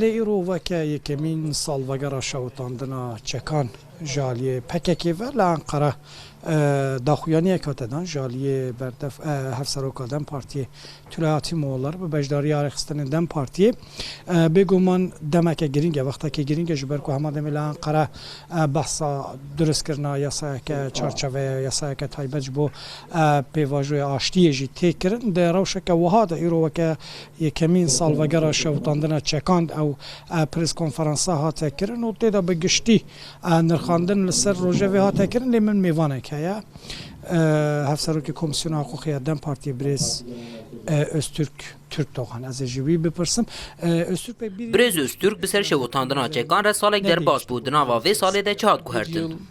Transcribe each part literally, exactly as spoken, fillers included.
Lê îro weke yekemîn salvegera şewitandina çekan ji aliyê P K K ve li Enqere, e, daxuyaniyek hate dan ji aliyê berdef, e, Hevseroka DEM Partiyê Tülay Hatimoğulları bi beşdariya rêxistinên DEM Partiyê. E, bêguman demeke girîng e, wexteke girîng e, ji ber ku hema demê li Enqere, e, behsa durustkirina yasayeke çarçeveya, yasayeke taybet ji bo, e, pêvajoya aştiyê jî tê kirin. Di rewşeke wiha de îro weke yekemîn salvegera şewitandina çekan ew, e, preskonferansa hate kirin û tê de bi giştî, e, nirxandin li ser rojevê hate kirin, lê min mêvanek heye. E, Hevserokê Komîsyona Hiqûqê ya DEM Partiyê birêz, e, Öztürk Türkdoğan. Ez ê ji wî bipirsim. E, Öztürk Bey, bir Birêz Öztürk bi ser şewitandina çekan re salek derbas bû. Di nava vê salê de çi hat guhertin?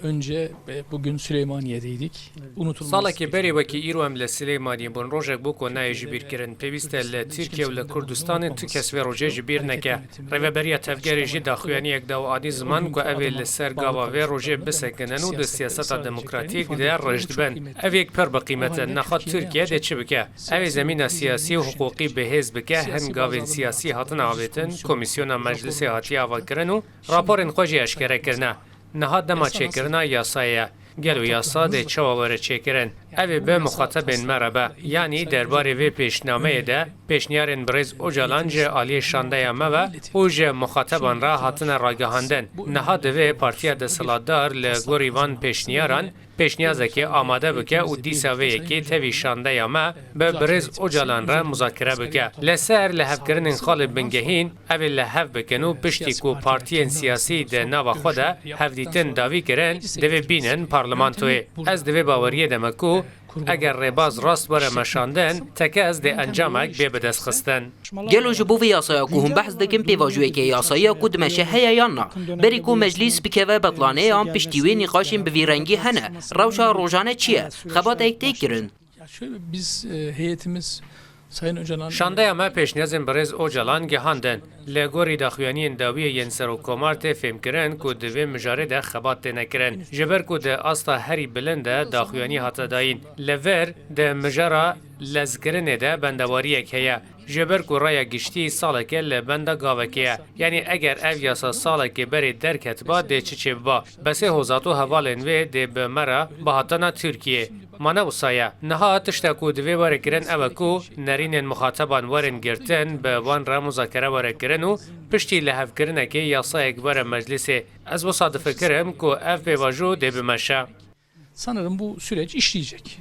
Önce, e, bugün Süleymaniye'deydik. Salekê berê wekî îro em li Silêmaniyê bûn. Rojek bû ku nayê ji bîr kirin. Pêwîst e li Tirkiye û li Kurdistanê tu kes vê rojê ji bîr neke. Rêveberiya Tevgerê jî daxuyaniyek da û anî ziman ku ev ê li ser gava vê rojê bisekinin û di siyaseta demokratîk de rijd bin. Ev yek pir bi qîmet e. Niha Tirkiye dê çi bike? Ew ê zemîna siyasî û hiqûqî bihêz bike. Hin gavên siyasî hatine avêtin, komîsyona meclisê hatiye avakirin û raporên xwe jî eşkere kirine. Niha dema çêkirina yasayê ye. Gelo yasa dê çawa were çêkirin? Ev ê bi muxatebên me re be. Yanî derbarê vê pêşnameyê de pêşniyarên birêz Ocalan ji aliyê şandeya me ve û ji muxateban re hatine ragihandin. Niha divê partiya desthilatdar li gorî van pêşniyaran pêşniyazekê amade bike û dîsa vê yekê tevî şandeya me bi birêz Ocalan re muzakere bike. Li ser lihevkirinên xalên bingehîn, ev ê li hev bikin û piştî ku partiyên siyasî di nava xwe de hevdîtin dawî kirin, divê bînin parlamentoyê. Ez di vê baweriyê de me ku eger rêbaz rast were meşandin, tekez dê encamek bê bidestxistin. Gelo ji bo vê yasaya ku hûn behs dikin pêvajoyeke yasayî ya ku dimeşe heye yan na? Berî ku meclîs bikeve betlanê yan piştî wê nîqaşên bi vî rengî hene, rewşa rojane çi ye? Xebatek tê kirin? Ya şöyle, biz, e, heyetimiz Sayın Öcalan Şandeya me pêşniyazên birêz Ocalan gihandin. Li gorî daxuyaniyên dawiyê yên serokkomar tê fêmkirin ku di vê mijarê de xebat têne kirin. Ji ber ku di asta herî bilind de daxuyanî hate dayîn. Li vir di mijara lezkirinê de bendewariyek heye. Ji ber ku raya giştî salek e li benda gavekê ye. Yanî eger ev yasa salekê berê derketiba dê çi çêbiba? Besê Hozat û hevalên wê dê bi me re bihatana Tirkiyê. Ma ne wisa ye. Niha tişta ku divê were kirin ew e ku nerînên muxateban werin girtin, bi wan re muzakere were kirin û piştî lihevkirinekê yasayek were meclisê. Ez wisa difikirim ku ev pêvajo dê bimeşe. Sanırım bu süreç işleyecek.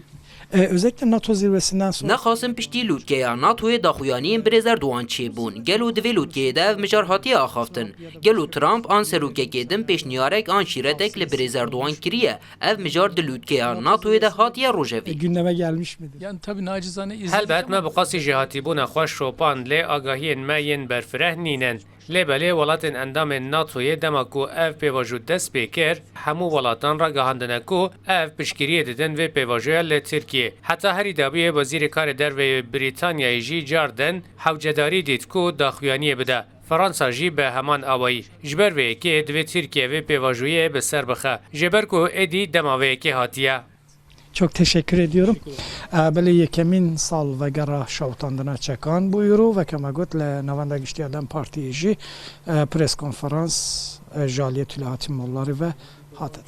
E, özellikle NATO zirvesinden sonra Nexasim piştî lûtkeya NATOyê daxuyaniyên birêz Erdogan çêbûn. Gelo di vê lûtkeyê de ev mijar hatiye axaftin? Gelo Trump an serokekê din pêşniyarek an şîretek li birêz Erdogan kiriye? Ev mijar di lûtkeya NATOyê de hatiye rojevê? E, gündeme gelmiş midir? Yani tabii nacizane izin Helbet me bi qasî jêhatîbûna xwe şopand, lê agahiyên me yên berfireh nînin. Lê belê welatên endamên NATOyê dema ku ev pêvajo dest pê kir, hemû welatan ragihandine ku ev piştgiriyê didin vê pêvajoya li Tirkiyê. Heta herî dawiyê Wezîrê Karê Derve yê Brîtanyayê jî car din hewcedarî dît ku daxuyaniyê bide. Fransa jî bi heman awayî. Ji ber vê yekê divê Tirkiye vê pêvajoyê bi ser bixe. Ji ber ku êdî dema vê yekê hatiye. Çok teşekkür ediyorum. Teşekkür ederim. E, belê yekemîn salvegera şewitandina çekan bû îro, weke me got li Navenda Giştî ya DEM Partiyê jî, e, preskonferans, e, ji aliyê Tülay Hatimoğulları ve hate